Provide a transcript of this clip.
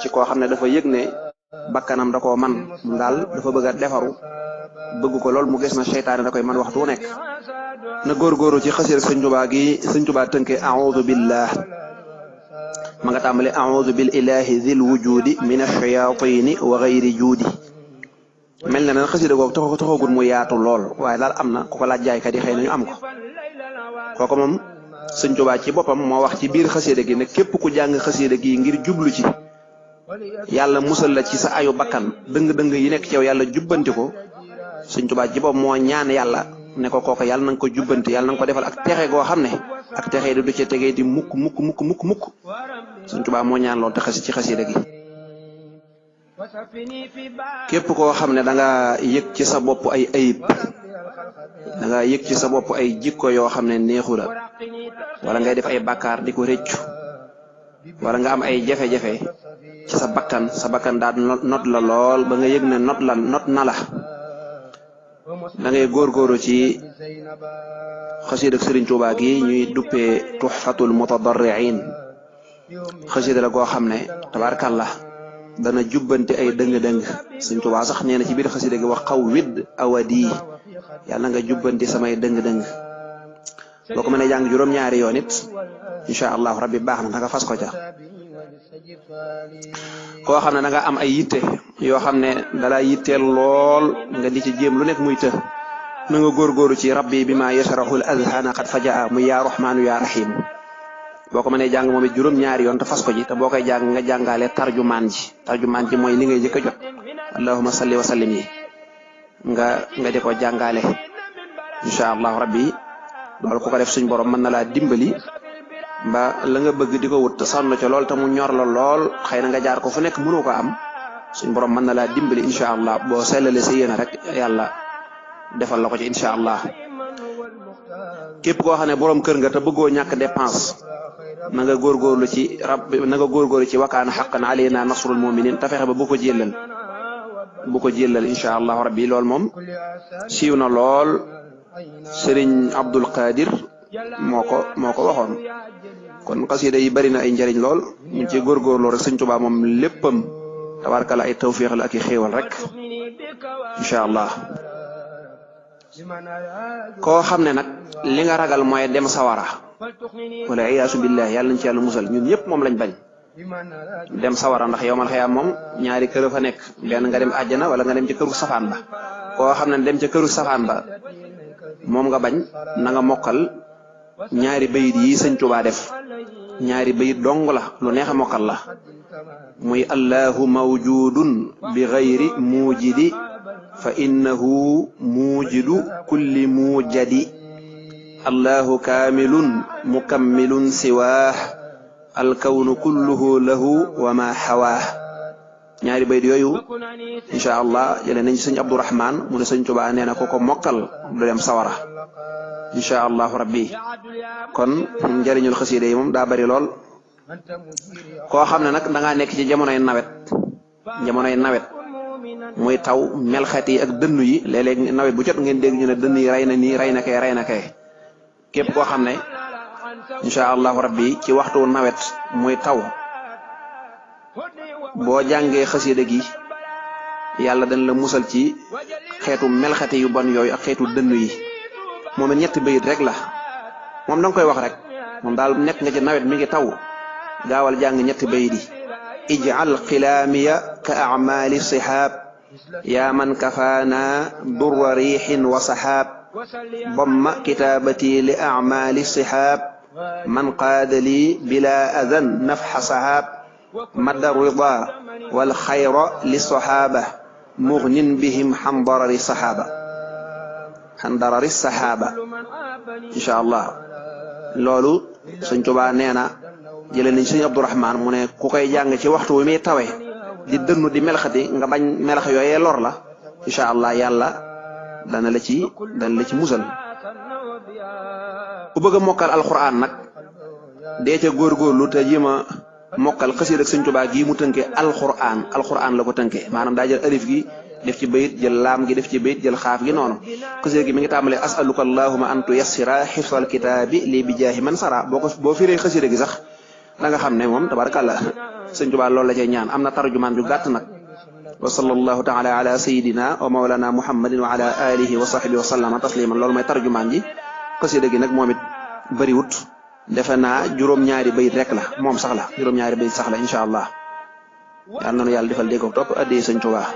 ci koo xam ne dafa yëg ne bakkanam da koo man daal dafa bëgg a defaru bëgg ko lool mu gis na seytaane da koy man waxtu wu nekk na góorgóoru ci xasida Sëñ Tuubaa gi Sëñ Tuubaa tënke a'uudu billah ma nga tàmbale a'uudu bil ilahi dhil wujudi min ash-shayatini wa ghayri juudi mel na ne xasida googu taxagut mu yaatu lool waaye daal am na ku ko laaj jaaykat yi xëy na ñu am ko kooku moom Sëñ Tuubaa ci boppam moo wax ci biir xasida gi ne képp ku jàng xasida gi ngir jublu ci yàlla musal la ci sa ayu bakkan dëng-dëng yi nekk ci yow yàlla jubbanti ko Sëñ Tuubaa ci boppam moo ñaan yàlla ne ko kooku yàlla na nga ko jubbanti yàlla na nga ko defal ak texe goo xam ne ak texe du ci tegee di mukk Sëñ Tuubaa moo ñaan lool te ci xasida gi képp koo xam ne da nga yëg ci sa bopp ay ayib da nga yëg ci sa bopp ay jikko yoo xam ne neexu la wala ngay def ay bakkaar di ko rëccu wala nga am ay jafe-jafe ci sa bakkan daal not la lool ba nga yëg ne not na la da ngay góorgóoru ci xasida Sëriñ Tuubaa gi ñuy duppee Tuhfatul Mutadarriin xasida la goo xam ne tabaarkàllah dana jubbanti ay dëng-dëng Sëñ Tuubaa sax nee na ci biir xasida gi wax xaw widd awadi yàlla nga jubbanti samay dëng-dëng boo ko mënee jàng juróom-ñaari yoon it incha allahu rabbi baax na nga fas ko ca koo xam ne da nga am ay yitte yoo xam ne dala yitteel lool nga di ci jéem lu nekk muy të na nga góorgóoru ci rabbi bi ma yashrahul azhana qad fajaa muy yaa rahmaanu yaa rahim boo ko mënee jàng moom it juróom-ñaari yoon te fas ko ji te boo koy jàng nga jàngaale tarjumaan ji mooy li ngay jëkk a jot allahumma salli wa sallim yi nga di ko jàngaale incha allahu rabbi loolu ku ko def suñ borom mën na laa dimbali ba la nga bëgg di ko wut te sonn ca lool te mu ñor la lool xëy na nga jaar ko fu nekk mënoo ko am suñ borom mën na laa dimbali incha allah boo sellale sa yéene rek yàlla defal la ko ci incha allah képp koo xam ne borom kër nga te bëggoo ñàkk dépense na nga góorgóorlu ci wakaana haqqan alaynaa nasrul mu'minin te fexe ba bu ko jëllal incha allahu rabbi loolu moom siiw na lool Sëriñ Abdul Qadir moo ko waxoon kon xasida yi bari na ay njariñ lool ñu ci góorgóorlu rek Sëñ Tuubaa moom léppam tabaarkalla ay tawfiix la ak i xéewal rek incha allah koo xam ne nag li nga ragal mooy dem sawara wala iyaasu billah yàlla nañ ci yàlla musal ñun ñëpp moom lañ bañ dem sawara ndax yowmal xiyaam moom ñaari kër fa nekk benn nga dem àjjana wala nga dem ci këru safaan ba koo xam ne dem ca këru safaan ba moom nga bañ na nga mokkal ñaari bayit yi Sëñ Tuubaa def ñaari bayit dong la lu neex a mokkal la muy allahu mawjudun bi gayri mujidi fa innahu mujidu kulli mujadi allahu kaamilun mukammilun siwaah alkawnu kulluhu lahu wa ma xawaah ñaari bayit yooyu incha allah jëlee nañ Sëñ Abdourahman mu ne Sëñ Tuubaa nee na ko mokkal du dem sawara incha allahu rabbi kon njëriñul xasida yi moom daa bari lool koo xam ne nag da ngaa nekk ci jamonoy nawet muy taw melxet yi ak dënnu yi léeg-léeg nawet bu jot ngeen dégg ñu ne dënn yi rey na nii rey na kee képp koo xam ne incha allahu rabbi ci waxtu nawet muy taw boo jàngee xasida gi yàlla dañ la musal ci xeetu melxete yu bon yooyu ak xeetu dënnu yi moom it ñetti bayit rek la moom da nga koy wax rek moom daal nekk nga ci nawet mi ngi taw gaawal jàng ñetti bayit yi ij'al xilaamiya ka a'maali sihaab yaa man kafaana durra riixin wa saxaab bomma kitaabati li a'maali sihaab man qaada lii bila adan nafxa sahaab madda rida wal xayra li saxaaba mugnin bihim xan darari saxaaba incha allah loolu Sëñ Tuubaa nee na jëlee nañ Sëñ Abdourahman mu ne ku koy jàng ci waxtu wi muy tawee di dënnu di melxati nga bañ melax yooyee lor la incha allah yàlla dana la ci musal ku bëgg a mokkal alquran nag dee ca góorgóorlu te jéem a mokkal xasida ak Sëñ Tuubaa gii mu tënkee alquran la ko tënkee maanaam daa jël alif gi def ci bayit jël laam gi def ci bayit jël xaaf gi noonu xasida gi mi ngi tàmbalee asaluka allahuma an tuyassira xifsal kitaabi li bi jaahi man sara boo firee xasida gi sax da nga xam ne moom tabarakàllah sëñ Tuubaa loolu la cay ñaan am na tarjumaan ju gàtt nag wa sallallahu taala ala sayidina wa mawlana muhammadin wa ala alihi wa sahbihi wa sallama tasliman loolu mooy tarjumaan ji xasida gi nag moom it bëriwut defe naa juróom-ñaari bayit rek la moom sax la juróom-ñaari bayit sax la incha allah yàlla na nu yàlla defal dégg ko topp addi sëñ Tuubaa